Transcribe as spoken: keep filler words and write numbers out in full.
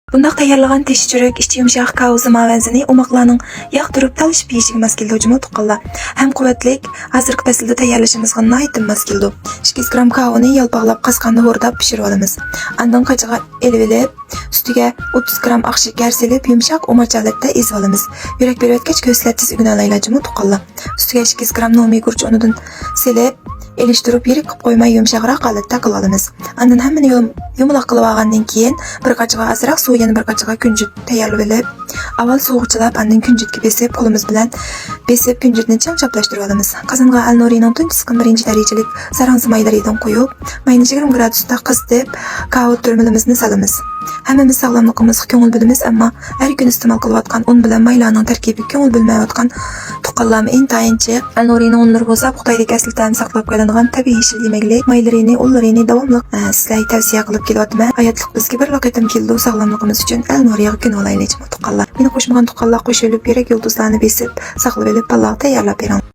بۇنداق تەييارلىغان تېشى چۈرۈك، ئىچى يۇمشاق كاۋا زىماۋەنزىنى ئوماقلارنىڭ ياقتۇرۇپ تالىشىپ يېيىشىگە ماس كېلىدۇ جۇمۇ تۇغقانلار. ھەم قۇۋۋەتلىك، ھازىرقى پەسىلدە تەييارلىشىمىزغا ناھايىتى ماس كېلىدۇ. ئىككى يۈز گرام كاۋىنى يالپاقلاپ قاسقاندا ھورداپ پىشۇرۇۋالىمىز. ئاندىن قاچىغا ئېلىۋېلىپ، ئۈستىگە ئوتتۇز گرام ئاق شېكەر سېلىپ، يۇمشاق ئوماچ ھالەتتە ئېزىۋالىمىز. يۈرەك بېرىۋەتكەچ كۆرسىلەر تېز ئۆگىنەلەيلى جۇمۇ تۇغقانلار. ئۈستىگە ئىككى يۈز گرام نومى گۈرۈچ ئۇنىدىن سېلىپ، ئېلىشتۇرۇپ، يىرىك قىلىپ قويماي يۇمشاقراق ھالەتتە قىلىۋالىمىز. ئاندىن ھەممىنى يۇم-، يۇمىلاق قىلىۋالغاندىن كېيىن، بىر قاچىغا ئازراق سۇ، يەنە بىر قاچىغا كۈنجۈت تەييارلىۋېلىپ، ئاۋۋال سۇغا چىلاپ، ئاندىن كۈنجۈتكە بېسىپ، قولىمىز بىلەن بېسىپ، كۈنجۈتنى چىڭ چاپلاشتۇرۇۋالىمىز. قازانغا ئەلنۇرىنىڭ تۇنجى سىقىم بىرىنچى دەرىجىلىك زاراڭزا مايلىرىدىن قويۇپ، ماينى يىگىرمە گرادۇستا قىزىتىپ، كاۋا تۈرمىلىرىمىزنى سالىمىز. ھەممىمىز ساغلاملىقىمىزغا كۆڭۈل بۆلىمىز، ئەمما ھەر كۈنى ئىستېمال قىلىۋاتقان ئۇن بىلەن مايلارنىڭ تەركىبىگە كۆڭۈل بۆلمەيۋاتقان تۇغقانلارمۇ ئىنتايىن جىق. ئەلنۇرىنىڭ ئۇنلىرى بولسا پۇختەيلىك ئەسلى تەمى ساقلاپ قېلىنغان تەبىئىي يېشىل يېمەكلىك مايلىرىنى، ئۇنلىرىنى داۋاملىق، ئە، سىلەرگە تەۋسىيە قىلىپ كېلىۋاتىمەن. ھاياتلىق بىزگە بىرلا قېتىم كېلىدۇ، ساغلاملىقىمىز ئۈچۈن ئەلنۇرىغا كۆنۈۋالايلى جۇمۇ تۇغقانلار. مېنى قوشمىغان تۇغقانلار قوشۇلۇپ، يۈرەك يۇلتۇزلارنى بېسىپ ساقلىۋېلىپ، بالىلارغا تەييارلاپ بېرىڭ.